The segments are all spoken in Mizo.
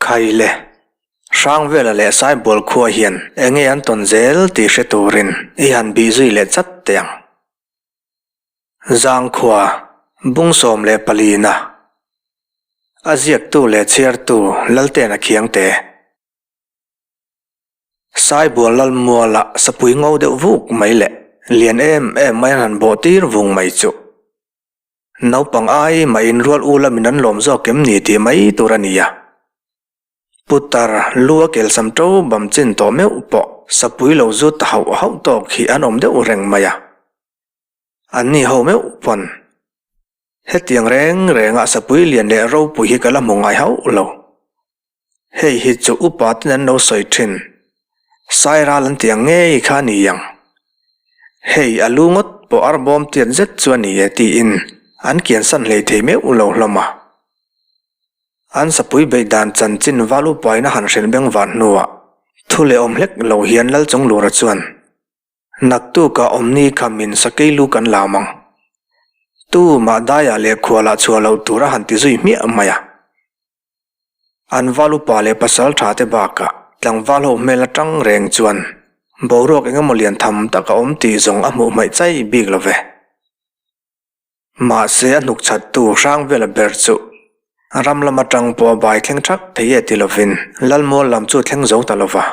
Khai le, Hrangvela leh Saibual khua hian enge an tawn zel tih hre turin i han bih zui leh chat teh ang. Zangkhua, Bung 14 na A ziaktu leh chhiartu Laltena Khiangte. Saibual Lalmuala sapui ngo deuh vuk mai leh lian em em mai an han bawh tir vung mai chu. Naupang ai mah in rual u lamin an lawm zawk em ni tih mai tur a ni a. Putar lu a kelsam to bam chin tawh meuh pawh sapui lo zut ta hauh hauh tawk hi an awm deuh reng mai a. An ni ho meuh pawn hetiang reng rengah sapui lian leh ropui hi ka la hmu ngai hauh lo. Hei hi chu upa ten an lo sawi thin. Sairal an tih ang ngei kha a ni ang. Hei a lu ngawt pawh arbawm tiat zet chu a ni e tiin an kiansan hlei thei meuh lo hlawm a. An sapui beih dan chanchin val upain a han hrilh beng van hnuah thu leh awm hlek lo hian Lalchunglura chuan Naktukah awmni khamin sakei lu kan lam ang. Tu mah daiah leh khualah chhuah loh tur a han ti zui hmiah mai a. An val upa leh pasal tha te bakah tlangval ho hmel atang reng chuan boruak eng emaw lian tham tak a awm tih zawng a hmuh hmaih chai bik lo ve. Mahse a hnuk chhattu hrang vela ber chu ram lam atang pawh a bai thleng thak thei e ti lovin Lalmual lam chu a thleng zo ta lova.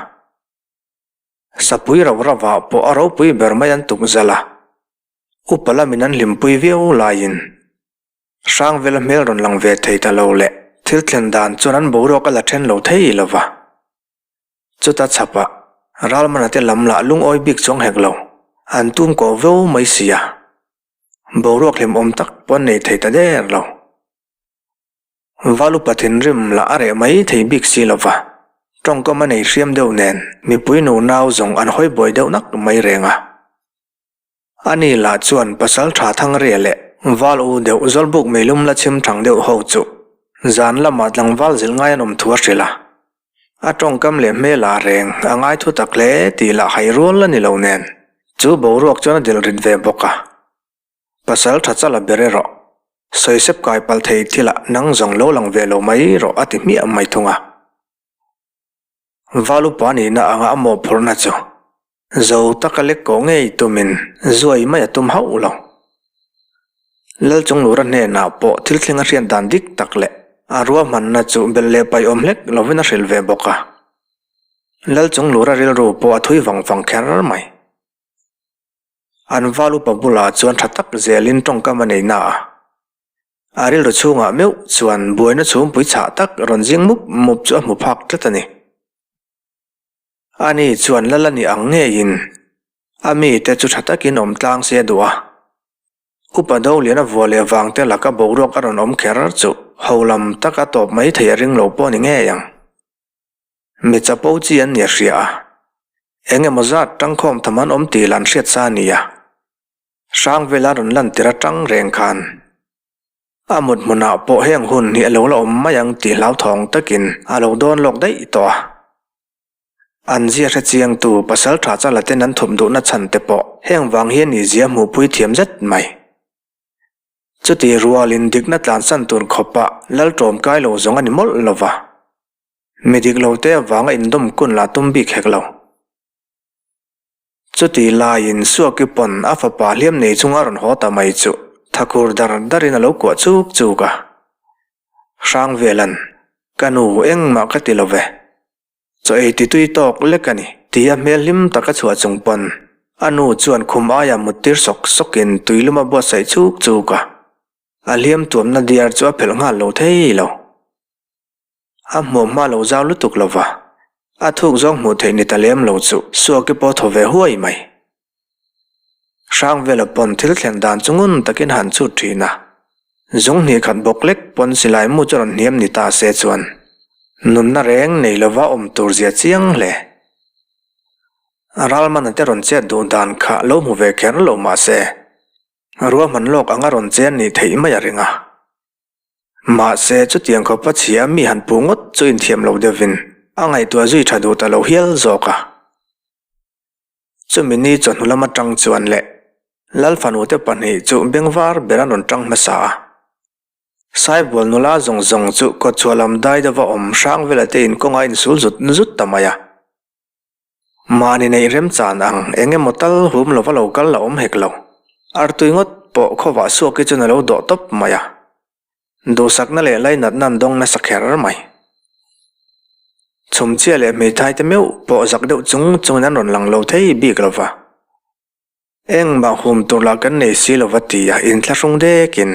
Sapui rau ravah pawh a ropui ber mai an tuk zalh a, upa lamin an hlimpui viau laiin Hrangvela hmel rawn lang ve thei ta lo leh thil thlen dan chuan an boruak a la then lo thei lo va. Chuta chhapah Ralmana te lam lah lungawi bik chuang hek lo, an tum kawh vo mai si a. Boruak hlimawm tak pawh an nei thei ta der lo. Valupa thinrim lah a reh mai thei bik si lo va, tawngkam a nei hriam deuh nen mipui nu nau zawng an hawi buai deuh nak mai reng a. Ani lah chuan pasal tha thang ria leh val u deuh zawlbuk meilum la chhim thang deuh ho chu zan lamah tlangval zilh ngai an awm thu a hrilh a. A tawngkam leh hmel ah reng a ngai thu tak hle tih lah hai rual a ni lo nen chu boruak chuan a delh rit ve bawk a. Pasal tha chala ber erawh sawisep kai pal thei thilah nang zawng lo lang ve lo mai rawh a ti hmiah mai thung a. Val upa nihna anga a mawhphurhna chu Zo taka lek kawh ngei tumin zuai mai a tum hauh lo. Lalchunglura hnenah pawh thil thleng a hriat dan dik tak leh a ruahmanna chu belh leh paihawm hlek lovin a hrilh ve bawk a. Lalchunglura rilru pawh a thui vang vang kher mai. An val upa bulah chuan tha tak zelin tawngkam a nei na a. A rilru chhungah meuh chuan buaina chhumpui chhah tak rawn zing mup mup chu a hmu phak tlat a ni. Ani chuan lal a nih ang ngeiin a mite chu tha takin awm tlang se a duh a. Upa Doliana vua leh vangte laka boruak a rawn awm kher chu ho lam taka tawp mai thei a ring lo pawh a ni ngei ang. Mi chapo chi an ni a hria a, eng emaw zat tangkhawm tham an awm tih lah an hriat sa a ni a. Hrangvela rawn lantir atang reng khan a mut hmunah pawh heng hun hi a lo la awm mai ang tih hlauthawng takin a lo dawn lawk daih tawh a. An zia hre chiangtu pasal tha chala ten an thup duhna chhan te pawh heng vang hian i zia hmuhpui thiam zet mai. Chuti rualin dikna tlansan tur khawpa lal ṭawmkai lo zawng a ni mawlh lo va. Mi dik lo te avanga indawm kun lah tum bik hek lo. Chuti laiin Suaki pawn a fapa hliam nei chunga rawn haw ta mai chu thakur dar darin a lo kuah chuk chuk a. Hrangvelan, Ka nu engmah ka ti lo ve. Chaw ei ti tui tawk lek a ni, tia hmel hlim taka chhuah chung pawn a nu chuan khum aia mut tir sawk sawkin tuilum a buatsaih chuk chuk a. A hliam tuamna diar chu a phelh nghal lo thei lo. A hmuam hma lo zau lutuk lo va, a thuk zawng hmuh theih ni ta lem lo chu Suaki pawh thaw ve huai mai. Hrangvela pawn thil thlen dan chu ngun takin han chhut thin a, zung hnih khat bawk lek pawn silai mu chu rawn hniam ni ta se chuan nunna reng nei lova awm tur zia chiang hle. Ralmana te rawn chet duh dan kha lo hmu ve kher lo mah se, ruahman lawk anga rawn chen nih theih mai a ring a. Mahse chutiang khawpa chhia mi han puh ngawt chu inthiam lo deuhin a ngaihtuah zui tha duh ta lo hial zawk a. Chumi ni chawhnu lam atang chuan leh Lalfanute pahnih chu bengvar ber an rawn tang hmasa a. Saibual nula zawng zawng chu kawtchhuah lam dai deuha awm hrang vela te inkawngah a insul zut zut ta mai a. Mahni neih remchan ang eng emaw tal hum lova lo kal la awm hek lo. Artui ngawt pawh khawvah suaki chuan a lo dawh tawp mai a. Duhsakna leh lainatna an dawng nasa kher mai. Chhumchhia leh hmeithai te meuh pawh zak deuh chung chungin an rawn lang lo thei bik lo va. Engmah hum tur lah kan nei si lova ti a inthlahrung dekin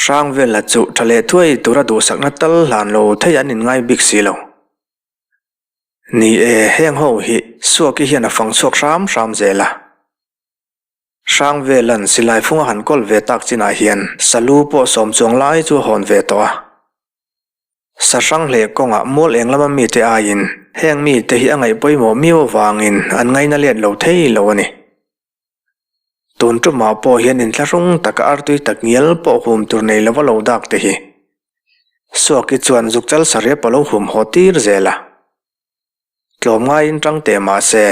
Hrangvela chu tha leh thuai tura duhsakna tal hlan lo thei an inngai bik si lo. Ni e, heng ho hi Suaki hian a fang chhuak hram hram zel a. Hrangvela'n silai fung a han kawl ve tak chinah hian salu pawh sawm chuang lai chu a hawn ve tawh a. Sa hrang hleh kawngah mual eng lama mite aiin heng mite hi a ngaih pawimawh miau avangin an ngaina let lo thei lo a ni. Tun tumah pawh hian inthlahrung taka artui tak ngial pawh hum tur nei lova lo dak te hi Suaki chuan zuk chal sariap a lo hum haw tir zel a. Tlawm ngaiin tang teh mah se,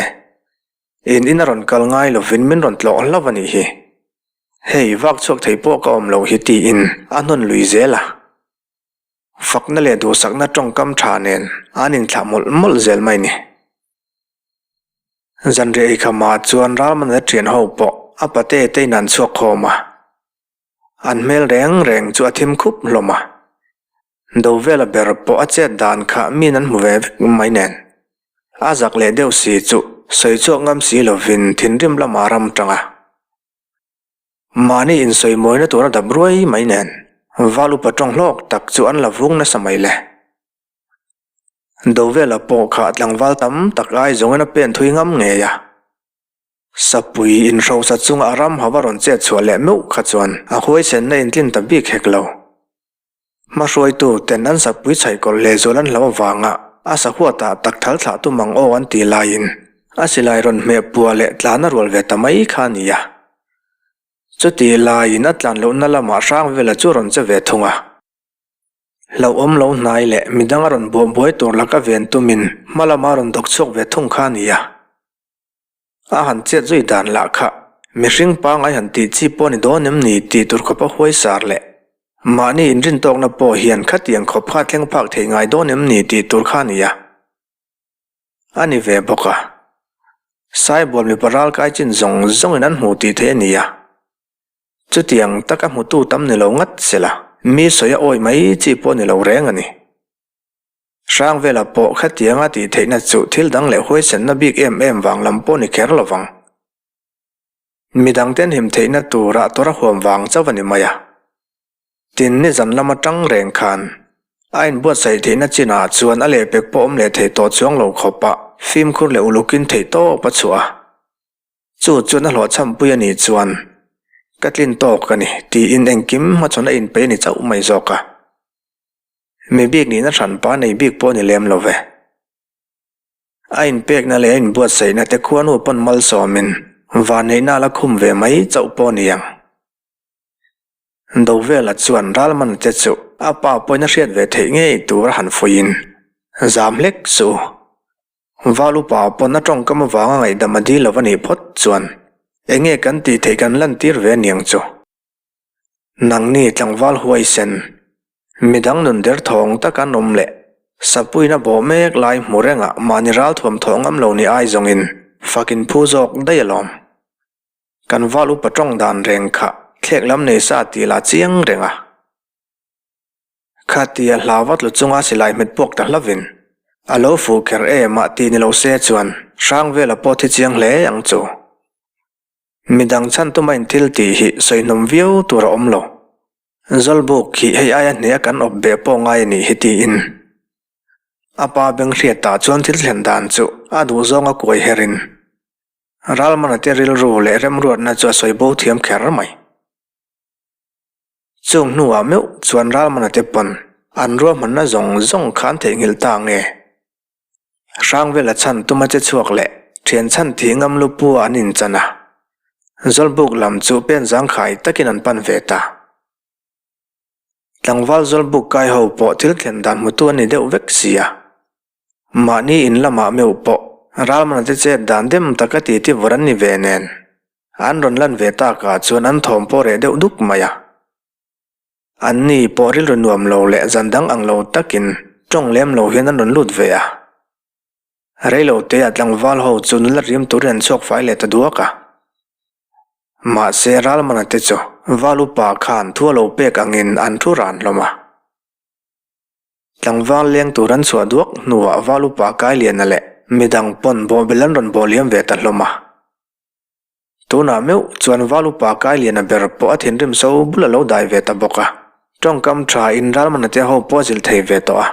in in a rawn kal ngai lovin min rawn tlawh hlauh a nih hi. Hei vak chhuak thei pawh ka awm loh hi tiin a hnawn lui zel a. Fakna leh duhsakna tawngkam tha nen an inthlah mawlh mawlh zel mai ni. Zanriah eikhama chuan Ralmana thian ho pawh a pate te in an chhuak khawm a. An hmel reng reng chu a thim khup hlawm a. Dovela ber pawh a chet dan kha min an hmu ve vek mai nen. A zak leh deuh si chu sawi chhuak ngam si lovin thinrim lamah ram tang a. Mahni insawimawina tura dap ruai mai nen val upa tawng hlawk tak chu an la vung nasa mai le. Dovela pawh kha tlangval tam tak ai zawngin a pen thui ngam ngei a. Sapui inhrosa chunga a ram hava rawn chet chhuah leh meuh kha chuan a huaisenna intlin ta bik hek lo. Hmahruaitu ten an sapui chhaihkawlh leh zual an hlauh avanga a sahuatah tak thal thlah tum ang aw an tih laiin a silai rawn hmeh pua leh tlan a rual ve ta mai kha a ni a. Chutih laiin a tlan lohna lamah Hrangvela chu a rawn che ve thung a. Hlauhawm lo hnai leh midang a rawn buah buai tur laka ven tumin hma lama a rawn dawk chhuak ve thung kha a ni a. A han chet zui dan lah kha mihring pangngai han tih chi pawh a ni dawn em ni tih tur khawp a huai sar leh mahni inrintawkna pawh hian khatiang khawp kha thleng phak thei ngai dawn em ni tih tur kha a ni a. A ni ve bawk a. Saibual mipa ralkai chin zawng zawngin an hmu tih theih a ni a. Chutiang taka hmutu tam ni lo ngat sela mi sawi a awih mai chi pawh ni lo reng a ni. Hrangvela pawh khatianga tih theihna chu thil dang leh huaisenna bik em em vang lam pawh ni kher lovang. Midangten him theihna tura tawrh a huam vang chauh a ni mai a. Tin, nizan lama tang reng khan a inbuatsaih theihna chinah chuan a lehpek pawh awm leh thei tawh chuang lo khawpa fimkhur leh ulukin theih tawp a chhuah a. Chu chuan a hlawhchhampui a nih chuan ka tlin tawk a ni tiin engkim hmachhawn a inpeih a ni chauh mai zawk a. Mi bik nihna hranpa nei bik pawh a ni lem lo ve. A inpekna leh a inbuatsaihna te khuanu pawn malsawmin vanneihna a la khum ve mai chauh pawh a ni ang. Dovela chuan Ralmana te chu a pa pawhin a hriat ve theih ngei tur a han fuiin zam hlek suh. Val upa pawn a tawngkam avanga ngaihdam a dil lo a nih phawt chuan eng nge kan tih theih kan lantir ve aniang chu. Nangni tlangval huaisen, midang nun derthawng tak an awm leh sapuina bawh mek lai hmu rengah mahni ralthuam thawh ngam lo ni ai zawngin fakin phu zawk daih alawm. Kan val upa tawng dan reng kha thlek lam nei sa tih lah chiang reng a. Khatia hlau vat lu chunga silai hmet puak ta hlavin a lo fuh kher em a ti ni lo se chuan Hrangvela pawh thi chiang hle ang chu. Midang chhan tuma in thil tih hi sawi hnawm viau tur a awm lo. Zawlbuk hi hei aia hneh a kan awp beh pawh ngai a nih hi tiin a pa beng hriatah chuan thil thlen dan chu a duhzawng a kuai herin Ralmana te rilru leh remruatna chu a sawi bo thiam kher mai. Chung hnuah meuh chuan Ralmana te pawn an ruahmanna zawng zawng kha an theihnghilh ta nge? Hrangvela chhan tuma che chhuak leh thian chhan thih ngam lu pu ah an inchan a, Zawlbuk lam chu pen zangkhai takin an pan ve ta. Tlangval Zawlbuk kai ho pawh thil thlen dan hmutu an ni deuh vek si a. Mahni in lamah meuh pawh Ralmana te chet dan dem taka ti ti vawr an ni ve nen, an rawn lan ve takah chuan an thawm pawh reh deuh duk mai a. Anni pawh rilru nuam lo leh zan dang ang lo takin tawng lem lo hian an rawn lut ve a. Reilo te ah tlangval ho chu nula riam turin an chhuak fai leh ta duak a. Mahse Ralmana te chu val upa khan thu a lo pek angin an thu ran hlawm a. Tlangval leng tur an chhuah duak hnuah val upa Kailiana leh midang pawn bawhbel an rawn bawh liam ve ta hlawm a. Tunah meuh chuan val upa Kailiana ber pawh a thinrim so bul a lo dai ve ta bawk a. Tawngkam tha in Ralmana te ho pawh a zilh thei ve tawh a.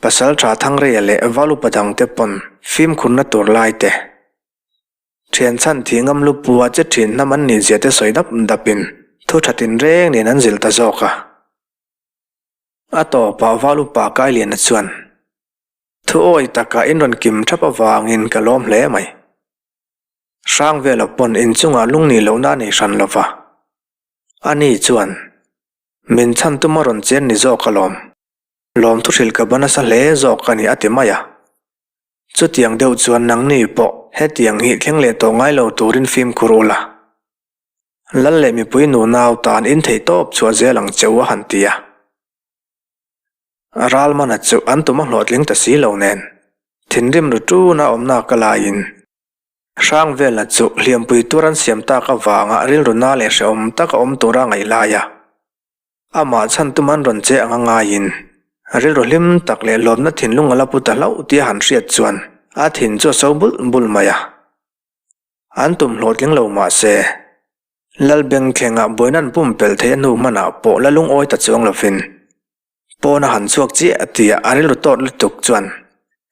Pasal tha Thangreia leh val upa dangte pawn fimkhurna tur lai te, thian chhan thih ngam lu pua che thin hnam an nih zia te sawi dap dapin thu tha tinreng nen an zilh ta zawk a. A tawpah val upa Kailiana chuan, Thu awi takah in rawn kim thap avangin ka lawm hle mai. Hrangvela pawn inchungah lungnih lohna a nei hran lova. Ani chuan, Min chhan tuma rawn chen ni zawk alawm. Lawmthu hrilh ka ba nasa hle zawk a ni a ti mai a. Chutiang deuh chuan nangni pawh hetiang hi thleng leh tawh ngai lo turin fimkhur ula. Lal leh mipui nunau tan in theih tawp chhuah zel ang che u a han ti a. Ralmana chu an tum a hlawhtling ta si lo nen, thinrim ru tuna awmna ka laiin Hrangvela chu hliampui tur an siam tak avanga rilru na leh hrehawm taka awm tura ngaih lai a. Amah chhan tum an rawn che ang a ngaiin, rilru hlim tak leh lawmna thinlung a la pu ta hlauh tia han hriat chuan a thin chu a so bulh bulh mai a. An tum hlawhtling lo mah se, Lalbengthlengah buaina an pumpelh theih a hnu hmanah pawh la lungawi ta chuang lovin, pawn a han chhuak chiah tia a rilru tawt lutuk chuan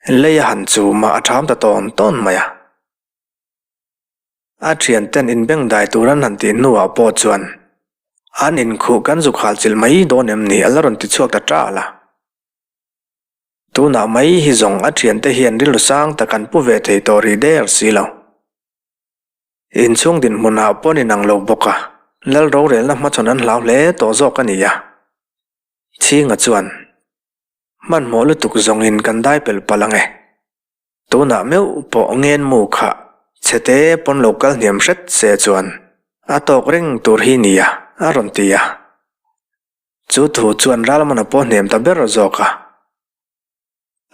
lei a han chum a, a ṭham ta tawn tawn mai a. A thianten inbengdai tur an han tih hnuah pawh chuan an inkhuh kan zuk hal chilh mai dawn em ni a la rawn ti chhuak ta ṭal a. Tunah mai hi zawng a thiante hian rilru sang tak an pu ve thei tawh rih der si lo. Inchhung dinhmunah pawn inang lo bawk a, Lal rorelna hmachhawn an hlau hle tawh zawk a ni a. Chhinga chuan, Hmanhmawh lutuk zawngin kan dai pel palh ang e. Tunah meuh pawh ngen mu kha chhete pawn lo kal hniam hret se chuan a tawk reng tur hi nia a rawn ti a. Chu thu chuan Ralmana pawh hnem ta ber zawk a.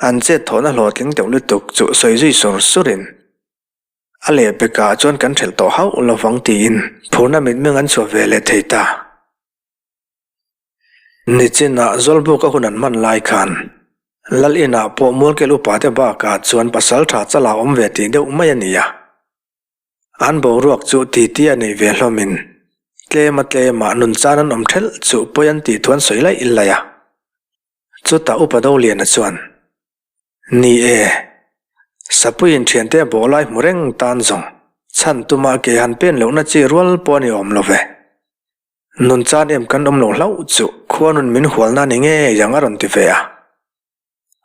An chet thawhna hlawhtling deuh lutuk chu sawi zui sur surin a lehpekah chuan kan ṭhelh tawh hauh lovang tiin phurna mitmeng an chhuah ve leh thei ta. Nichinah Zawlbuka hun an hman lai khan Lal inah pawh Mualkel upate bakah chuan pasal tha chala awm ve tih deuh mai a ni a. An boruak chu titi a nei ve hlawmin tlema tlemah nun chan an awm thelh chu pawi an tih thu an sawi laih laih a. Chutah Upa Doliana chuan, Ni e, Sapuiin thiante a bawh lai hmu reng tan zawng chhan tuma ke han pen lohna chi rual pawh a ni awm lo ve. Nun chan em kan awm lo hlauh chu khuanun min hualna ni ngei ang a rawn ti ve a.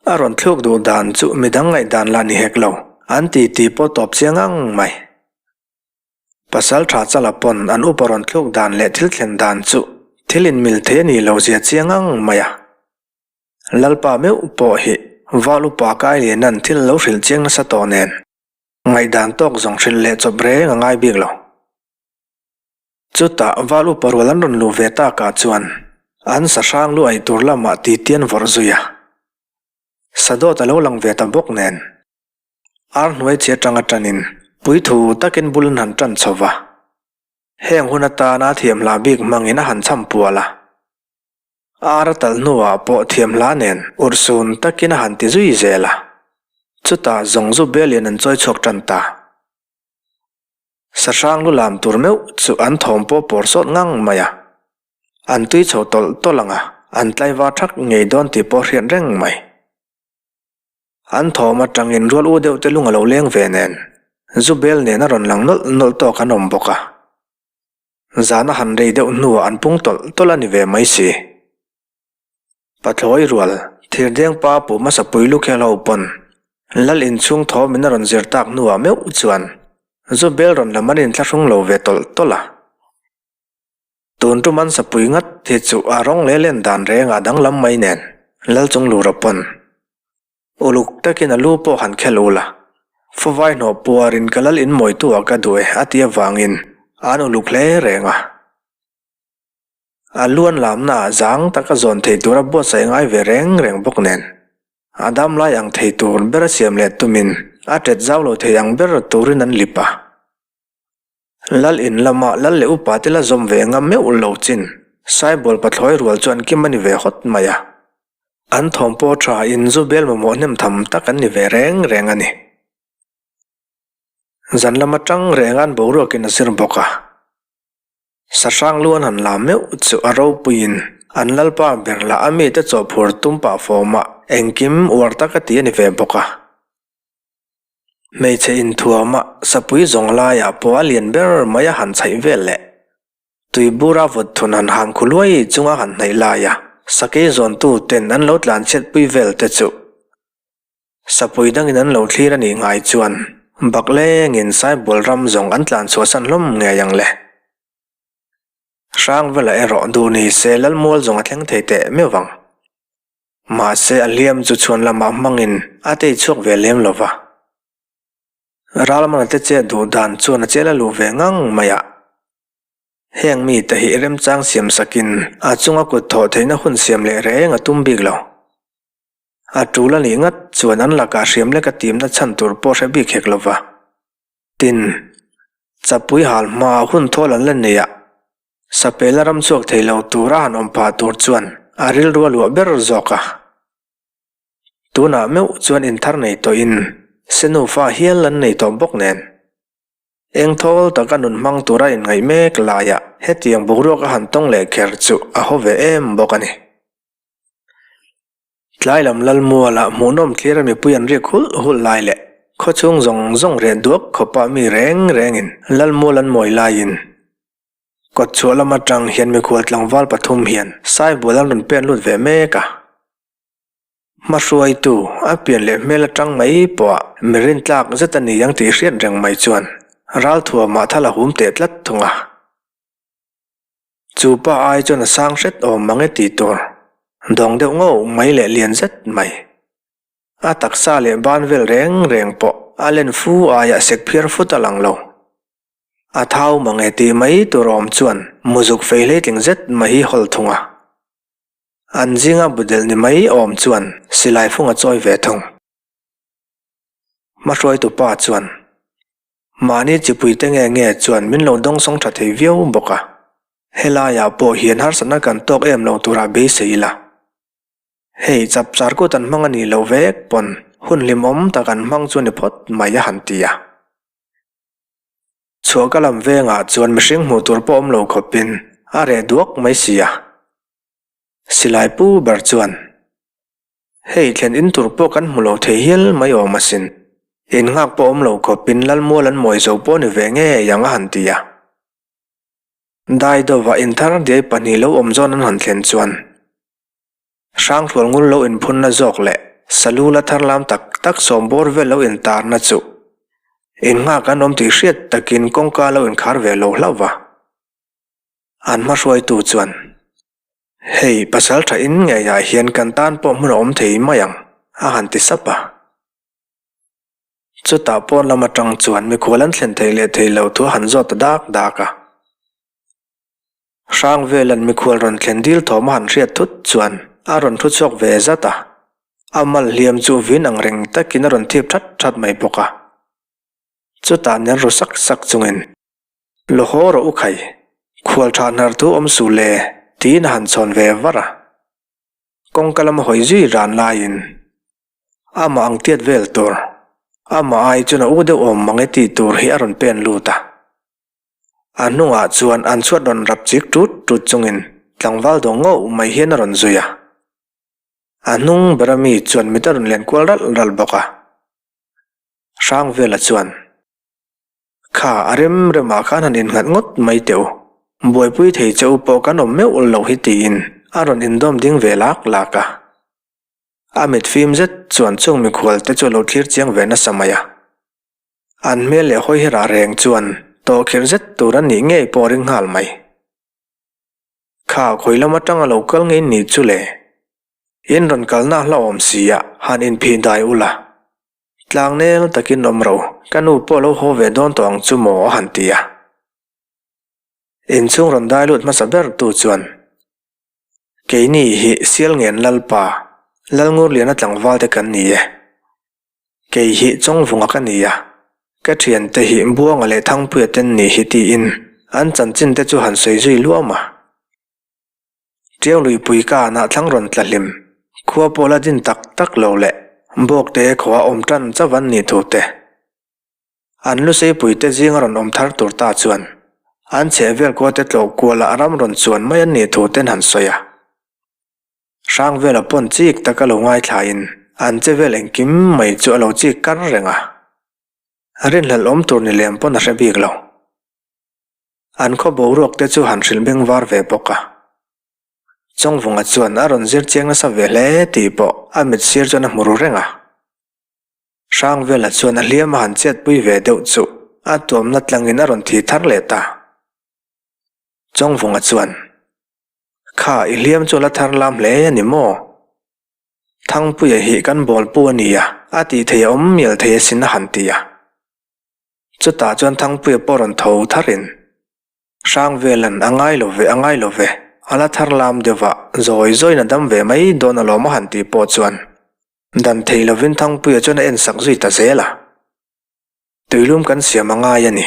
A rawn thluk duh dan chu midang ngaihdan lah ni hek lo, an ti ti pawh tawp chiang ang mai. Pasal tha chala pawn an upa rawn thluk dan leh thil thlen dan chu thil inmil thei a nih lo zia chiang ang mai a. Lalpa meuh pawh hi Val upa Kailianan thil lo hrilh chiang nasa tawh nen ngaihdan tawk zawng hrilh leh chawp reng a ngai bik lo. Chutah val upa rual an rawn luh ve takah chuan an sahrang lu aih tur lamah titi an vawrh zui a. Sadawt a lo lang ve ta bawk nen ar hnuai chi atanga tanin puithu takin bul an han tan chho va. Heng hun atana thiam hla bik hmangin a han chham pual a. Ar a talh hnuah pawh thiam hla nen urhsun takin a han ti zui zel a. Chutah zawng zu belin an chawi chhuak tan ta. Sahrang lu lam tur meuh chu an thawm pawh pawr sawt ngang mai a, an tui chho tawlh tawlh ang a, an tlaivar thak ngei dawn tih pawh hriat reng mai. An thawm atangin rual u deuh te lung a lo leng ve nen, zu bel nen a rawn lang nawlh nawlh tawk an awm bawk a. Zan a han rei deuh hnuah an pung tawlh tawlh a ni ve mai si. Pathlawi rual, thirdeng pa pu hmasa pui lukhel ho pawn Lal inchhung thaw min a rawn zir tak hnuah meuh chuan zu bel rawn lam an inthlahrung lo ve tawlh tawlh a. Tun tum an sapui ngat hi chu a rawng leh len dan rengah danglam mai nen Lal chung lura pawn uluk takin a lu pawh han khel ul a, Favai hnawh puarin ka lal inmawitu ah ka duh e a ti avangin an uluk hle reng a. A luan lamnaah zang taka zawn theih tura buatsaih ngai ve reng reng bawk nen, a dam lai ang thei tur ber a siam leh tumin a tet zau lo thei ang ber turin an lip a. Lal in lama lal leh upa te la zawm ve ngam meuh lo chin Saibual pathlawi rual chu an kim a ni ve hawt mai a. An thawm pawh tha in zu bel mamawh hnem tham tak an ni ve reng reng a ni. Zan lam atang reng an boruakin a zir bawk a. Sahrang lu an han la meuh chu a ropuiin an lalpa ber lah a mite chawhphur tum pah fawmah engkim uar tak a ti a ni ve bawk a. Hmeichhe inthuama sapui zawng laiah pawh a lian ber mai a han chhaih vel leh tuibura vawt thun han ham khu luai chunga han hnaih laia sakei zawntu ten an lo tlanchhiatpui vel te chu Sapui dangin an lo thlir a nih ngai chuan baklengin Saibual ram zawng an tlan chhuahsan hlawm ngei ang le. Hrangvela erawh duh ni se Lalmual zawng a thleng thei teh meuh vang. Mahse a hliam chu chhuan lamah hmangin a tei chhuak ve lem lo va. Ralmana te chet duh dan chuan a chel a luh ve ngang mai a. Heng mite hi remchang siam sakin a chunga kut thawh theihna hun siam leh reng a tum bik lo. A tul a nih ngat chuan an lakah hriam lek a timna chhan tur pawh hre bik hek lo va. Tin, chapui hal hmaa hun thawl an la nei a, sapela ram chhuak thei lo tura han awm phah tur chuan a rilru a luah ber zawk a. Tunah meuh chuan inthar nei tawhin senufa hial an nei tawh bawk nen. Eng thawl taka nun hmang tura inngaih mek laiah hetiang boruak a han tawng leh kher chu a haw ve em bawk a ni. Tlai lam Lalmualah hmuhnawm thlir a mipui an riak hulh hulh lai leh khawchhung zawng zawng reh duak khawpah mi reng rengin Lalmual an mawi laiin kawtchhuah lam atang hian mikhual tlangval pathum hian Saibual an rawn pen lut ve mek a. Hmahruaitu a pian leh hmel atang mai pawhah mi rintlak zet a ni ang tih hriat reng mai chuan ralthuamah thal a hum teh tlat thung a. Chu pa ai chuan a sang hret awm mang e tih tur dawng deuh ngauh mai leh lian zet mai. A taksa leh ban vel reng reng pawh a len fu aiah sek phiar fut a lang lo. A thau mang e tih mai tur awm chuan muzuk fei hleitling zet mai hi hawl thung a. An zinga budelh ni mai awm chuan silai fung a chawi ve thung. Hmahruaitu pa chuan Mahni chipuite nge nge chuan min lo dawngsawng tha thei viau bawk a, helaiah pawh hian harsatna kan tawk em lo turah beisei ila. Hei chapchar kut an hmang a nih loh vek pawn hun hlimawm tak an hmang chu ni phawt mai a han ti a. Chhuahka lam vengah chuan mihring hmuh tur pawh awm lo khawpin a reh duak mai si a. Silai pu ber chuan. Hei thlen in tur pawh kan hmu lo thei hial mai awm asin. In nghak pawh awm lo khawpin Lalmual an mawi zo pawh ni ve ngei ang a han ti a. Daidova in thar diai pahnih lo awm zawn an han thlen chuan Hrangthlual ngul lo inphunna zawk leh Salu la thar lam tak tak sawmbawr vel lo intarna chu in nghak an awm tih hriat takin kawngka lo inkhar ve lo hlauh va. An hmahruaitu chuan Hei, pasal tha in ngeiah hian kan tan pawh hmun a awm thei mai ang, a han ti sap a. Chutah pawn lam atang chuan mikhual an thlen theih leh theih loh thu a han zawt ta dak dak a. Hrangvelan mikhual rawn thlen dil thawm a han hriat thut chuan a rawn thu chhuak ve zat a, a mal hliam chu vin ang reng takin a rawn thip that that mai bawk a. Chutah ner ru sak sak chungin Lo haw rawh u khai, khual tha hnar thu awm suh le, tiin a han chhawn ve var a. Kawngka lama hawi zui ran laiin amah ang tiat vel tur, amah ai chuan a u deuh awm mang e tih tur hi a rawn pen lut a. A hnungah chuan an chhuat rawn rap chik tut tut chungin tlangval dawng ngauh mai hian a rawn zui a. A hnung bera mi chuan mit a rawn len kual ralh ralh bawk a. Hrangvela chuan. Kha a rem remah khan han innghat ngawt mai teh u. Buaipui thei che u pawh kan awm meuh loh hi tiin a rawn indawm ding ve lak lak a. A mit fim zet chuan chung mikhual te chu a lo thlir chiang ve nasa mai a. An hmel leh hawi herah reng chuan tawhkhirh zet tur an nih ngei pawh a ring nghal mai. Kha khawi lam atanga lo kal ngei ni chu le. In rawn kalna hlauhawm si a han inphih dai ula. Tlangnel takin awm ro, ka nu pawh lo haw ve dawn tawh ang chu maw a han ti a. Inchhung rawn dai lut hmasa ber tu chuan. Keini hi Sialngen Lalpa, Lalngurliana tlangval te kan ni e. Kei hi Chawngvunga ka ni a, ka thiante hi Buanga leh Thangpuia ten ni hi tiin an chanchin te chu han sawi zui luam a. Tiangluipui kanah thlang rawn tla hlim, khua pawh la din tak tak lo leh Bawkte khua awm tan chauh an nih thu te. An luseipui te zinga rawn awm thar tur ta chuan an chhehvel khua te tlawh kualah ram rawn chuan mai an nih thu ten han sawi a. Hrangvela pawn chik taka lo ngaithlain an che vel engkim mai chu a lo chik kar reng a. Rinhlelh awm tur ni lem pawn a hre bik lo. An khaw boruak te chu han hrilh beng var ve bawk a. Chawngvunga chuan a rawn zir chiang nasa ve hle tih pawh a mit sir chuan a hmu ru reng a. Hrangvela chuan a hliam a han chetpui ve deuh chu a tuamna tlangin a rawn thi thar leh ta. Chawngvunga chuan, Kha i hliam chu a la thar lam hle a ni maw? Thangpuia hi kan bawlpu a nia, a tih thei a awm mial thei asin a han ti a. Chutah chuan Thangpuia pawh rawn tho tharin, Hrangvela'n a ngai lo ve, a ngai lo ve, a la thar lam deuh a, zawi zawiin a dam ve mai dawn alawm a han tih pawh chuan dan thei lovin Thangpuia chuan a en sak zui ta zel a. Tuilum kan siam a ngai a ni.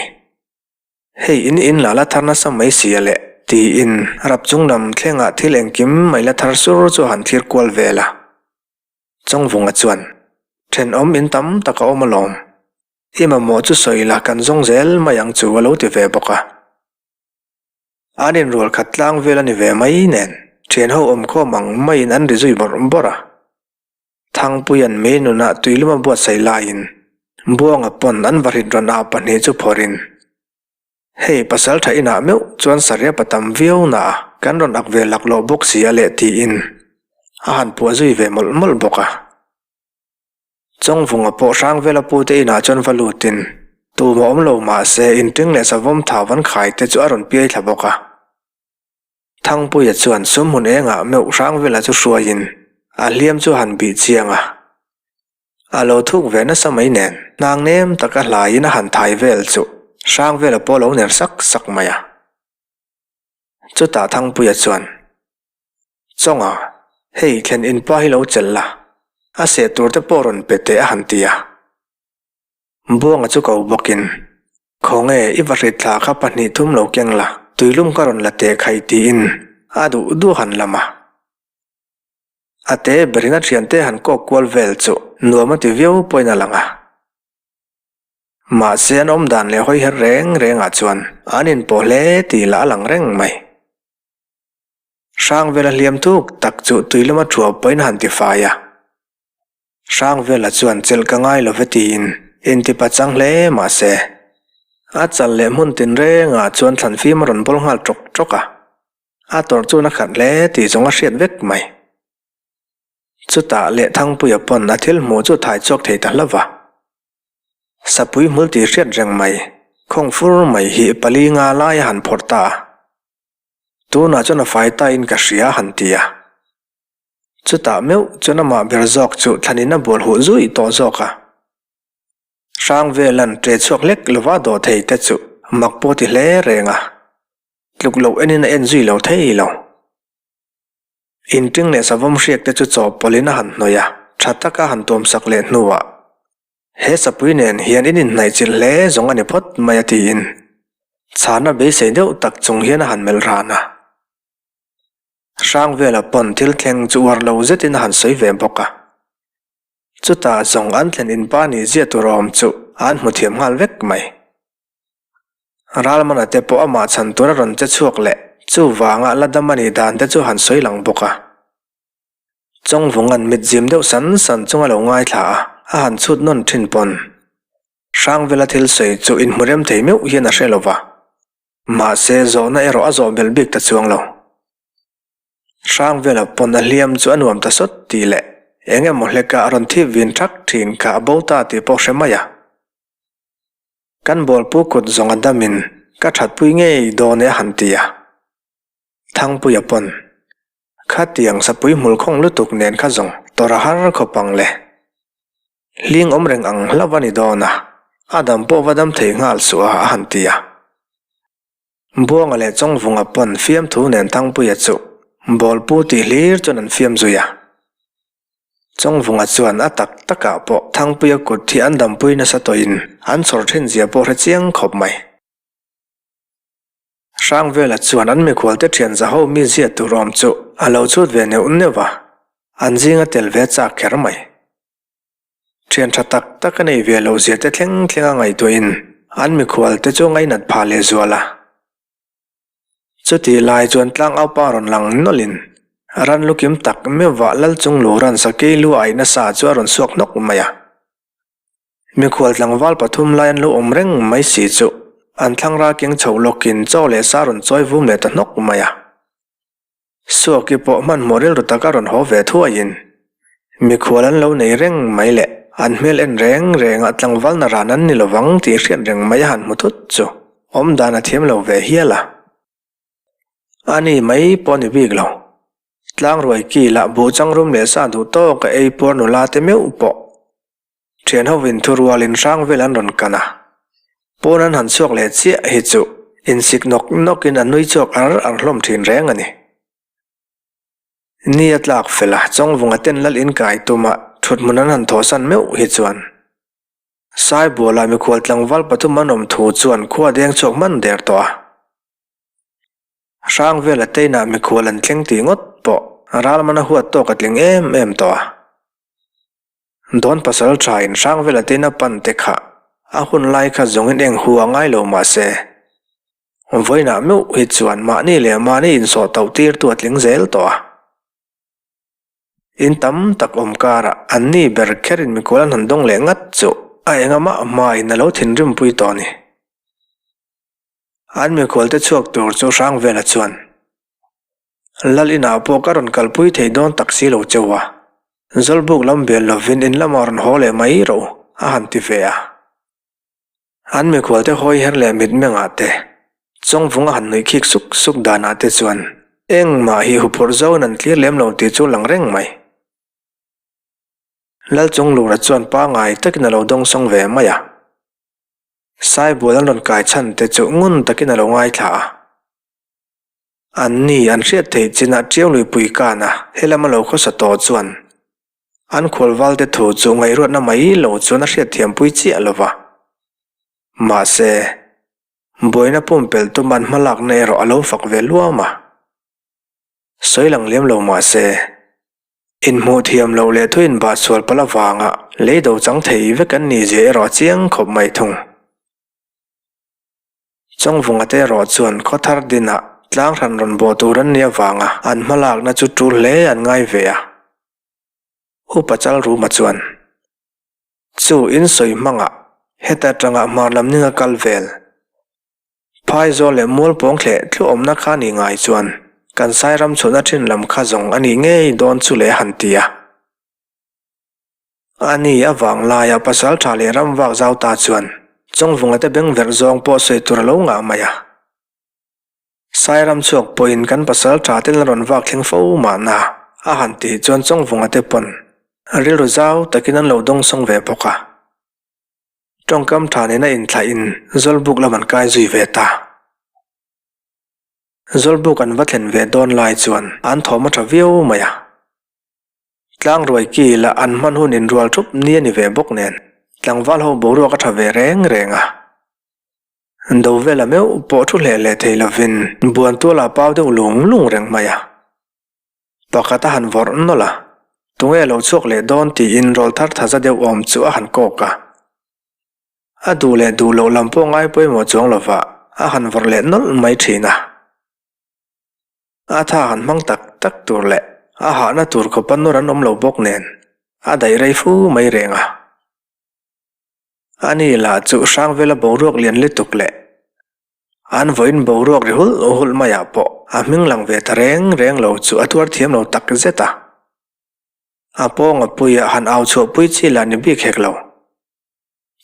Hei in in lah la thar nasa mai si a leh tiin rap chung lam thlengah thil engkim mai la thar sur chu a han thlir kual vel a. Chawngvunga chuan, Thenawm in tam tak a awm alawm. I mamawh chu sawi la kan zawng zel mai ang chu a lo ti ve bawk a. An inrual khat tlang vel a ni ve mai nen thian ho awmkhawm ang maiin an ri zui bawrh bawrh a. Thangpuia'n mei nunah tuilum a buatsaih laiin Buanga pawn an va hrit rawn ah pahnih chu phawrhin, Hei pasal tha inah meuh chuan sariap a tam viau na a, kan rawn ak ve laklawh bawk si a leh tiin a han puah zui ve mawlh mawlh bawk a. Chawngvunga pawh Hrangvela pute inah chuan va lutin tumah awm lo mah se inṭing leh savawm thau an khai te chu a rawn piai thla bawk a. Thangpuia chuan sumhmun engah meuh Hrangvela chu hruaiin a hliam chu a han bih chiang a. A lo thuk ve nasa mai nen hnang nem taka hlaiin a han thai vel chu Hrangvela pawh a lo ner sak sak mai a. Chutah Thangpuia chuan. Chawnga, hei thlen in pa hi lo chelh la, a seh tur te pawh rawn pe teh a han ti a. Buanga chu ko bawkin, Khawnge i va hrit thla kha pahnih thum lo keng la, tuilum ka rawn la teh khai tiin a duh duh han lam a. A te berin a thiante han kawk kual vel chu nuam a ti viau pawhin a lang a. Mahse an awm dan leh hawi her reng rengah chuan an inpawh hle tih lah a lang reng mai. Hrangvela hliam thuk tak chu tui lama thuau pawhin a han ti fai a. Hrangvela chuan chelh ka ngai lo ve tiin intipa chang hle mah se, a chal leh hmun tinrengah chuan thlanfim a rawn bawl nghal ṭawk ṭawk a, a tawrh chuan a khat hle tih zawng a hriat vek mai. Chutah leh Thangpuia pawn a thil hmuh chu thai chhuak thei ta hlauh va. Sapui hmul tih hriat reng mai, khawng fur mai hi pali nga lai a han phawrh ta a. Tunah chuan a fai ta in ka hria a han ti a. Chutah meuh chuan amah ber zawk chu thlanin a bual huh zui tawh zawk a. Hrangvelan ṭe chhuak hlek lova dawh thei te chu mak pawh ti hle reng a. Tluk loh enin a en zui lo thei lo. Inṭing leh savawm hriak te chu chawhpawlhin a han hnawih a, ṭha taka han tuamsak leh hnuah He sapui nen hian in inhnaihchilh hle zawng a ni phawt mai a tiin chhana beisei deuh tak chung hian a han melh ran a. Hrangvela pawn thil thleng chu uar lo zetin a han sawi ve bawk a. Chutah zawng an thlen inpa nih zia tur awm chu an hmu thiam nghal vek mai. Ralmana te pawh amah chhan tur a rawn che chhuak leh chuvanga la dam a nih dan te chu han sawi lang bawk a. Chawngvunga'n mit zim deuh san san chung a lo ngaithla a, a han chhut nawn thin pawn. Hrangvela thil sawi chu inhmu rem thei meuh hian a hre lo va. Mahse, zawhna erawh a zawh belh bik ta chuang lo. Hrangvela pawn a hliam chu a nuam ta sawt tih leh eng emaw hleka a rawn thip vin thak thin kha a bo ta tih pawh hre mai a. Kan bawlpu kut zawng a damin ka thatpui ngei dawn e a han ti a. Thangpuia pawn, Khatiang sapui hmul khawng lutuk nen kha zawng tawrh a har khawp ang le. Hling awm reng ang hlauh a ni dawn a, a dam pawh va dam thei nghal suh a, a han ti a. Buanga leh Chawngvunga pawn fiamthu nen Thangpuia chu. Bawlpu tih hlir chuan an fiam zui a. Chawngvunga chuan a tak takah pawh Thangpuia kut hi an dampui nasa tawhin an chhawr thin zia pawh hre chiang khawp mai. Hrangvela chuan an mikhualte thian zaho mi ziat tur awm chu a lo chhut ve neuh neuh a, an zinga tel ve chak kher mai. Thian tha tak tak a nei ve loh zia te thleng thleng a ngaihtuahin an mikhualte chu ngainat phah leh zual a. Chutih lai chuan tlangaupa rawn lang nawlhin ran lukim tak meuhvah lal chung luran sakei lu aih nasa chu a rawn suak hnawk mai a. Mikhual tlangval pathum lai an lo awm reng mai si chu an thlangra keng chho lawkin chaw leh sa rawn chawi vum leh ta hnawk mai a. Suaki pawh hmanhmawh rilru taka rawn haw ve thuaiin mikhual an lo nei reng mai leh an hmel en reng rengah tlangval na ran an ni lovang tih hriat reng mai a han hmu thut chu awmdan a thiam lo ve hial a. A ni mai pawh a ni bik lo. Tlangruai kila buh changrum leh sa duh tawk a ei puar nula te meuh pawh Thian hovin thurual in hrang vel an rawn kan a, pawn an han chhuak leh chiah hi chu insik nawk nawkin an nui chhuak ar ar hlawm thin reng a ni. Ni a tlak fel a, Chawngvunga ten lal in kai tuma thuthmun an han thawhsan meuh hi chuan Saibuala mikhual tlangval pathum an awm thu chuan khua deng chhuak hman der tawh a. Hrang vela teinah mikhual an thleng tih ngawt pawh ralman a huat tawk a tling em em tawh a. Dawn pasal tha in hrang vela te na pan te kha a hun lai kha zawng in eng hu a ngai lo mahse vawiinah meuh hi chuan mahni leh mahni insawh tauh tir tu a tling zel tawh a. In tam tak awm karah an ni ber kher in mikual an han dawng leh ngat chu a enga mah hma in a lo thinrim pui tawh a ni. An mikual te chhuak tur chu hrang vela chuan Lal inah pawh ka rawn kalpui thei dawn tak si lo cheu a, Zawlbuk lam bel lovin in lamah rawn haw leh mai rawh u, a han ti ve a. An mikhualte hawi her leh mitmengah te, Chawngvung a han nuih khik suk suk danah te chuan engmah hi huphurh zauhin an tlir lem lo tih chu lang reng mai. Lalchunglura chuan pangai takin a lo dawngsawng ve mai a. Saibual an rawn kai chhan te chu ngun takin a lo ngaithla a. An ni an hriat theih chinah Tiau Luipui kana helama lo khawsa tawh chuan an khualvalte thu chu ngaihruatna mai lo chuan a hriatthiampui chiah lo va. Mahse, buaina pumpelh tum an hmalakna erawh a lo fak ve luam a. Sawi lang lem lo mahse, inhmuh thiam loh leh thu inbah sual palh avanga lei do chang thei vek an nih zia erawh a chiang khawp mai thung. Chawngvunga te erawh chuan khawthar dinah tlang hran rawn bawh tur an nih avanga an hmalakna chu tul hle an ngai ve a. Upa Chalruma chuan, Chu in sawi hmangah heta tangah hmar lam ninga kal vel. Phaizawl leh Mualpawng thleh thluawmna kha nih ngai chuan kan Sairam chhunna thin lam kha zawng a nih ngei dawn chu le a han ti a. A ni, a vang laia pasal tha leh ram vak zau ta chuan Chawngvunga te beng verh zawng pawh sawi tur a lo ngah mai a. Sairam chhuak pawhin kan pasal tha ten a rawn vak thleng fo mahna a han tih chuan Chawngvunga te pawn rilru zau takin an lo dawngsawng ve bawk a. Tawngkam tha nena inthlaihin Zawlbuk lam an kai zui ve ta. Zawlbuk an va thlen ve dawn lai chuan an thawm a tha viau mai a. Tlangruai ki lah an hman hun inrual thup ni a ni ve bawk nen, tlangval ho boruak a tha ve reng reng a. Do vela meuh pawh thu hleh leh thei lovin buan tualah pau deuh lung lung reng mai a. Pakhat a han vawrh nawlh a, tunge lo chhuak leh dawn tiin rawl thar thaza deuh awm chu a han kawk a. A duh leh duh loh lam pawh ngai pawimawh chuang lova a han vawrh leh nawlh mai thin a. A tha han hmang tak tak tur leh a hahna tur khawpa nawr an awm lo bawk nen a daih rei fu mai reng a. Ani lah chu Hrangvela boruak lian lutuk leh an vawiin boruak ri hulh hulh maiah pawh a hming lang ve ta reng reng lo chu a tuar thiam lo tak zet a. A pawnga puia han au chhuahpui chi lah ni bik hek lo.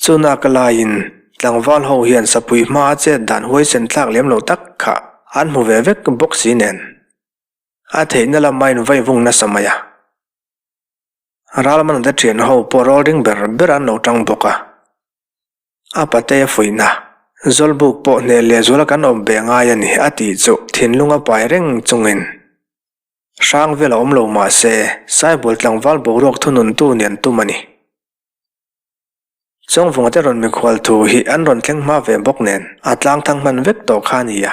Chuna ka laiin tlangval ho hian sapui hmaa chet dan huaisen thlak lem lo tak kha an hmu ve vek bawk si nen. A theihna lam a invaih vung nasa mai a. Ralmana te thian ho pawh rawl ring ber ber an lo tang bawk a. A pate a fuihna, Zawlbuk pawh hneh leh zuala kan awm ve ngai a ni a tih chu thinlung a pai reng chungin. Hrang vel a awm lo mah se, Saibul tlangval boruak thununtu nih an tum a ni. Chawngvunga te rawn mikhual thu hi an rawn thleng hma ve bawk nen a tlang thang hman vek tawh kha a ni a.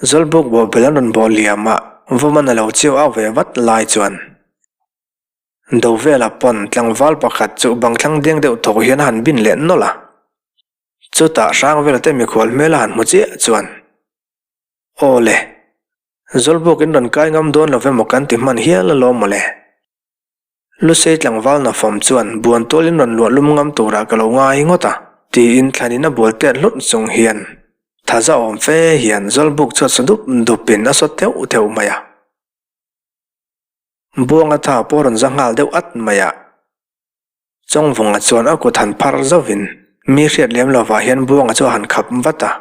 Zawlbuk bawhbel an rawn bawh liam a, Vawman a lo chiau au ve vat lai chuan Dovela pawn tlangval pakhat chu bang thlang deng deuh thawk hian a han bin leh nawlh a. Chutah Hrangvela te mikhual hmel a han hmu chiah chuan, Aw le, Zawlbuk in rawn kai ngam dawn lo emaw kan ti hman hial alawm mawle. Lusei tlangval nafawm chuan buan tualin rawn luah lum ngam turah ka lo ngai ngawt a, tiin thlanin a bual tet hlut chung hian thaza awm fe hian Zawlbuk chhuat sa dup dupin a sawt theuh theuh mai a. Buanga tha pawh rawn za nghal deuh at mai a. Chawngvunga chuan a kut han phar zauhin mi hriat lem lovah hian Buanga chu a han khap vat a.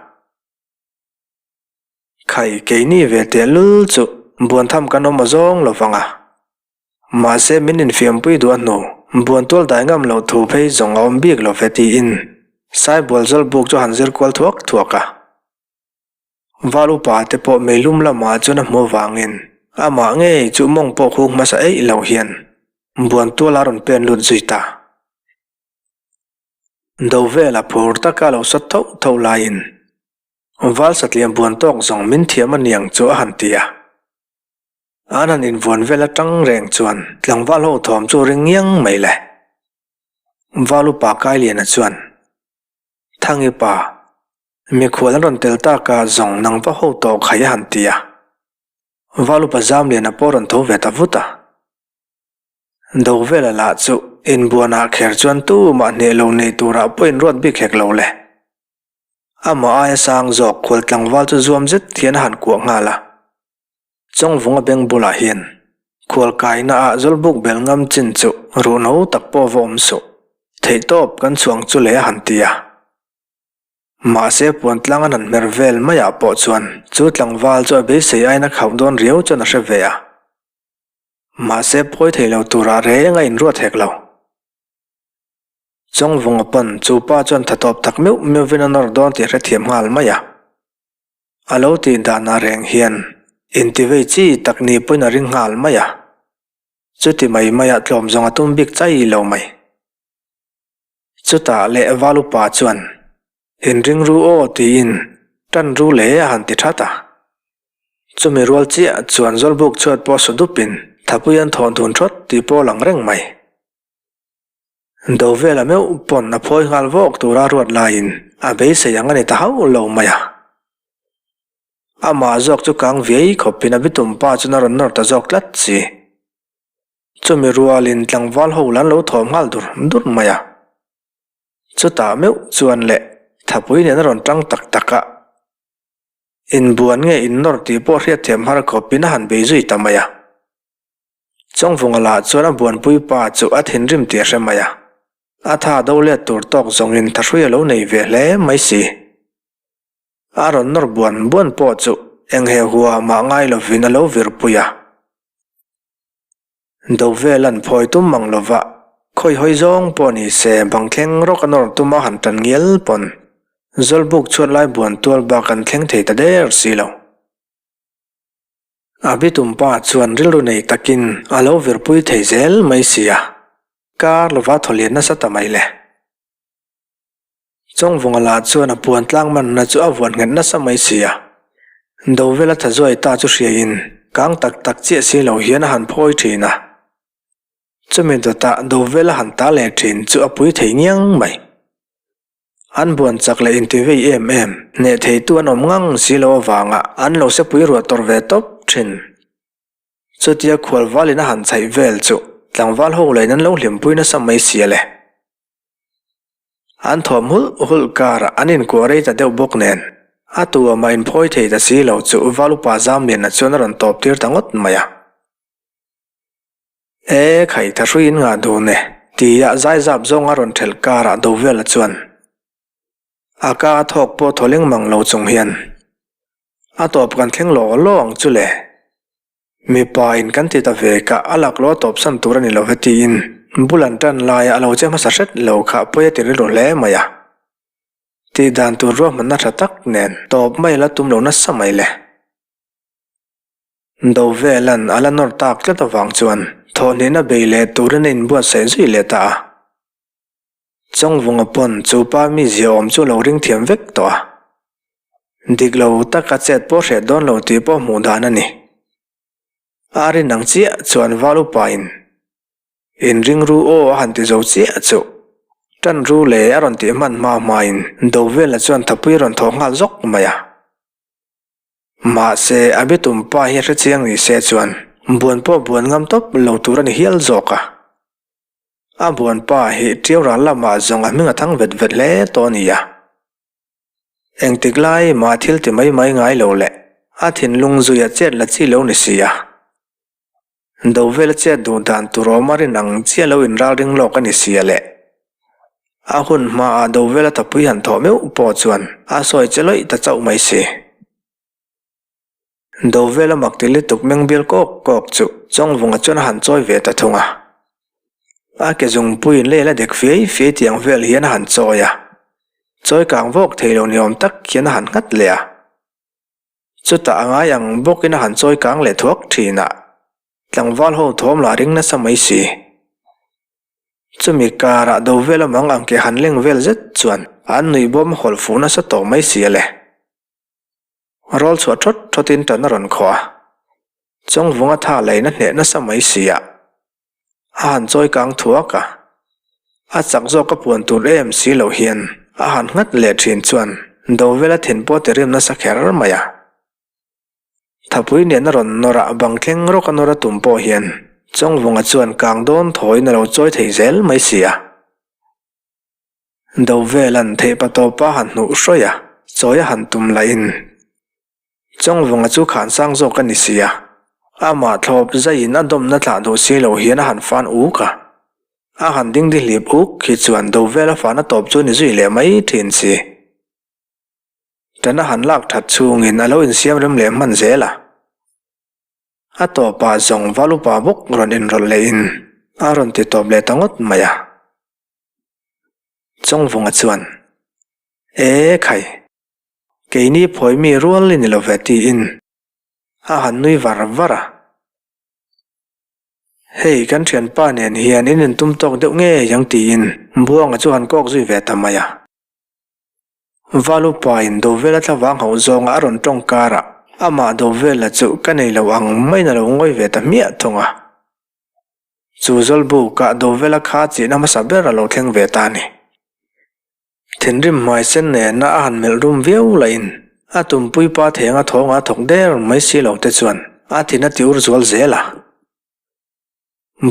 Khai, keini ve tehlul chu buantham kan awm awzawng lovang a. Mahse min infiampui duh a hnu, buantual dai ngam loh thu phei zawng a awm bik lo ve tiin Saibual Zawlbuk chu han zir kual thuak thuak a. Val upa te pawh meilum lamah chuan a hmu avangin amah ngei chu mawng pawh khuk hmasa eih loh hian buantual a rawn pen lut zui ta. Dovela phur taka lo sawt tho tho laiin Val satliam buan tawk zawng min thiam a niang chu a han ti a. An han invuan vel atang reng chuan tlangval ho thawm chu ring ngiang mai le. Val upa Kailiana chuan, Thangi pa, mikhual an rawn tel tak a zawng nang va ho tawh khai a han ti a. Val upa Zamliana pawh rawn tho ve ta vut a. Dovela lah chu inbuanah kher chuan tumah hneh lo nei turah pawh inruat bik hek lo le. Amah aia sang zawk khual tlangval chu zuam zet hian a han kuah nghal a. Chawngvunga beng bulah hian khual kaina ah Zawlbuk bel ngam chin chu ruhno tak pawh va awm suh. Theihtawp kan chhuang chu le a han ti a. Mahse puan tlang an han hmer vel maiah pawh chuan chu tlangval chu a beisei aiin a khauh dawn riau chuan a hre ve a. Mahse phawi thei lo turah reng a inruat hek lo. Chawngvunga pawn chu pa chuan tha tawp tak meuh meuhvin a nawr dawn tih a hrethiam nghal mai a. A lo tih danah reng hian intivei chi tak ni pawhin a ring nghal mai a, chuti mai maiah tlawm zawng a tum bik chai lo mai. Chutah leh val upa chuan, Inring ru aw tiin tan ru le a han ti that a. Chumi rual chiah chuan Zawlbuk chhuat pawh su dupin thapui an thawn dun thawt tih pawh a lang reng mai. Dovela meuh pawn a phawi nghal vawk tura ruat laiin a beisei ang a ni ta hauh lo mai a. Amah zawk chu kang viai khawpin a bitum pa chuan a rawn nawr ta zawk tlat si. Chumi rualin tlangval ho lan lo thawm nghal dur dur mai a. Chutah meuh chuan leh thapui nen a rawn tang tak tak a. Inbuan nge innawr tih pawh hriatthiam har khawpin a han bei zui ta mai a. Chawngvunga lah chuan a buanpui pa chu a thinrim tih a hre mai a, a tha do let tur tawk zawngin thahrui a lo nei ve hle mai si. A rawn nawr buan buan pawh chu eng he hua mah ngai lovin a lo virpui a. Do vel an phawi tum mang lova, khawi hawi zawng pawh ni se bang thleng rawk a nawr tuma han tan ngial pawn Zawlbuk chhuat lai buan tual bak an thleng thei ta der si lo. A bitum pa chuan rilru nei takin a lo virpui thei zel mai si a, kar lova thaw lian nasa ta mai le. Chawngvunga lah chuan a puan tlang manna chu a vuan nghet nasa mai si a, Dovela tha zuai ta chu hriain kang tak tak chiah si lo hian a han phawi thin a. Chumi dawtah Dovela han ta leh thin chu a pui thei ngiang mai. An buan chak leh inti vei em em, hneh theitu an awm ngang si lo avanga an lo sepui ruah tawrh ve tawp thin. Chutia khualvalin a han chhaih vel chu tlangval ho lain an lo hlimpui nasa mai si a le. An thawm hulh hulh karah an inkuah rei ta deuh bawk nen, a tu amah inphawi thei ta si lo chu Val upa Zamliana chuan a rawn tawp tir ta ngawt mai a. E khai tha hrui in ngah dun e, tia zaizap zawng a rawn thelh karah Dovela chuan a ka a thawk pawh thaw leng mang lo chung hian a tawp kan thleng law law ang chu le. Mipa in kan ti ta ve ka a laklawh a tawp san tur a ni lo ve tiin bul an tan laia a lo che hmasa hret lo kha pawi a ti rilru hle mai a. Tih dan tur ruahmanna tha tak nen tawp mai la tum lo nasa mai le. Dovela'n a la nawr tak tlat avang chuan thawhhnihna bei leh turin a inbuatsaih zui leh ta a. Chawngvunga pawn chu pa mi ziaawm chu a lo ring thiam vek tawh a. Dik lo taka chet pawh hreh dawn lo tih pawh hmuh dan a ni. A rin ang chiah chuan val upain Inring ru aw a han ti zo chiah chu. Tan ru le a rawn tih hman hma hmain Dovela chuan thapui a rawn thawh nghal zawk mai a. Mahse, a biatum pa hi a hrechiang ni se chuan buan pawh buan ngam tawp lo tur a ni hial zawk a. A buan pa hi ṭiau ral lamah zawng a hming a thang vet vet hle tawh a ni a. Engtik lai mah thil ti mai mai ngai lo leh a thinlung zuia chet la chi lo ni si a. Do vela chet duh dan tur awm a rin ang chiah lo inralring lawk a ni sia le. A hun hmaah do vela thapui han thawh meuh pawh chuan a sawi che lawih ta chauh mai si. Do vela mak ti lutuk meng bial kawk kawk chu Chawngvunga chuan a han chawi ve ta thung a. A ke zungpuiin lei la dek fiai fiai tiang vel hian a han chawi a. Chawi kang vawk thei lo ni awm tak hian a han nghat leh a. Chutah a ngai ang bawkin a han chawi kang leh thuak thin a, tlangval ho thawm lah ring nasa mai si. Chumi karah do vel amang ang ke han leng vel zet chuan an nuih bawm hawlh fuh nasa tawh mai si a le. Rawl chhuah thawt thawtin tan a rawn khawh a, Chawngvunga tha lain a hneh nasa mai si a, a han chawi kang thuak a, a chak zawk a puan tur em si loh hian a han nghat leh thin chuan Dovela thin pawh ti rim nasa kher mai a. Thapui nen a rawn nawr a bang thleng rawk a nawr a tum pawh hian Chawngvunga chuan kang dawn thawiin a lo chawi thei zel mai si a. Dovela'n theihpa tawpa han hnuh hrawih a, chawi a han tum lahin Chawngvunga chu khan sang zawk a ni si a, amah thlawp zaiin a dawmna thlah duh si lo hian a han fan uk a. A han dingdi hlip uk hi chuan do vel a fan a tawp chu ni zui leh mai thin si. Tan a han lak that chhungin a lo insiam rem leh hman zel a. A tawpah zawng val upa bawk rawn inrawlh lehin a rawn ti tawp leh ta ngawt mai a. Chawngvunga chuan, E khai! Keini phawi mi rual i ni lo ve tiin a han nui var var a. Hei kan thianpa nen hian in intum tawk deuh ngei ang tiin Buanga chu han kawk zui ve ta mai a. Valupa in Dovela thlavang hauh zawnga a rawn tawng karah amah Dovela chu ka nei lo ang maiin a lo ngawi ve ta hmiah thung a. Chu Zawlbukah Dovela kha chihna hmasa ber a lo thleng ve ta a ni. Thinrim hmai sen nena a han melh rum viau lahin a tumpui pa thenga thawnga thawk der mai si lo te chuan a thin a ti ur zual zel a.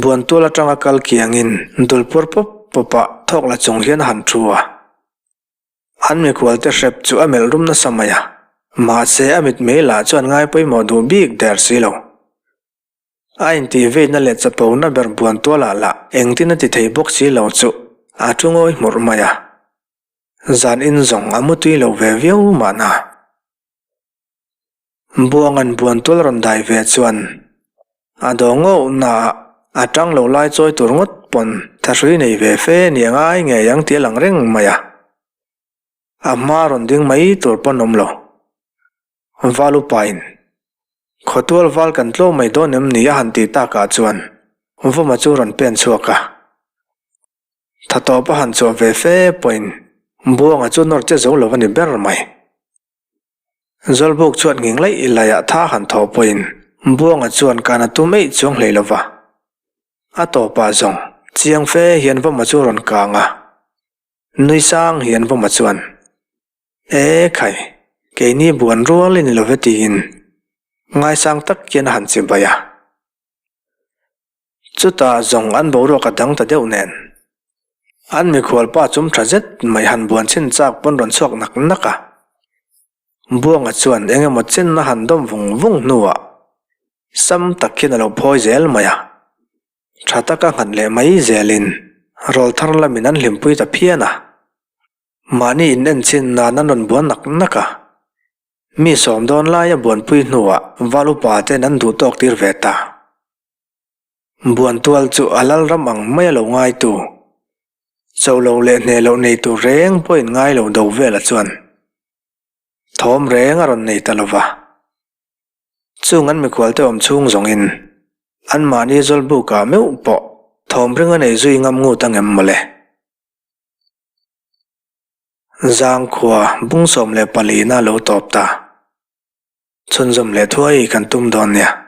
Buantual atanga kal kiangin dul pawr pawp pawpah thawk la chung hian a han thu a. An mikhual te hrep chu a melh rum nasa mai a, mahse a mitmei lah chuan ngai pawimawh duh bik der si lo. A intihveitna leh chapona ber buan tualah lah engtin a ti thei bawk si lo chu a thu ngawi hmurh mai a. Zan in zawng a mutui lo ve viau mahna. Buanga'n buan tual rawn dai ve chuan a daw ngauh naah a tang lo lai chawi tur ngawt pawn thahrui nei ve fe ni a ngai ngei ang tih a lang reng mai a. A hma rawn ding mai tur pawn awm lo. Val upain, Khawtual val kan tlawm mai dawn em ni a han tih takah chuan Vawma chu rawn pen chhuak a. Tha tawp a han chhuah ve fe pawhin Buanga chu nawr che zo lo a ni ber mai. Zawlbuk chuan nghing laih laihah tha han thawh pawhin Buanga chuan kan a tum eih chuang hlei lo va. A tawpah zawng chiang fe hian Vawma chu rawn kang a. Nui sang hian Vawma chuan. E khai, keini buan rual i ni lo ve tiin ngaisang tak hian a han chi bai a. Chutah zawng an boruak a dang ta deuh nen. An mikhual pa chum tha zet mai han buan chhin chak pawn rawn chhuak nak nak a. Buanga chuan eng emaw chen a han dawm vung vung hnuah sam tak hian a lo phawi zel mai a. Tha taka nghat leh mai zelin rawlthar lamin an hlimpui ta phian a. Mahni in en chin nan an rawn buan nak nak a. Mi sawm dawn laia buanpui hnuah val upa ten an duh tawk tir ve ta. Buantual chu a lal ram ang mai a lo ngaitu. Cho lo leh hneh loh nei tur reng pawhin ngai lo do vela chuan thawm reng a rawn nei ta lo va. Chung an mikhualte awm chhung zawngin anmahni zawlbukah meuh pawh thawm ring a nei zui ngam ngut ang em mawle. Zangkhua bung 14 na lo tawp ta. Chhunzawm leh thuai kan tum dawn nia.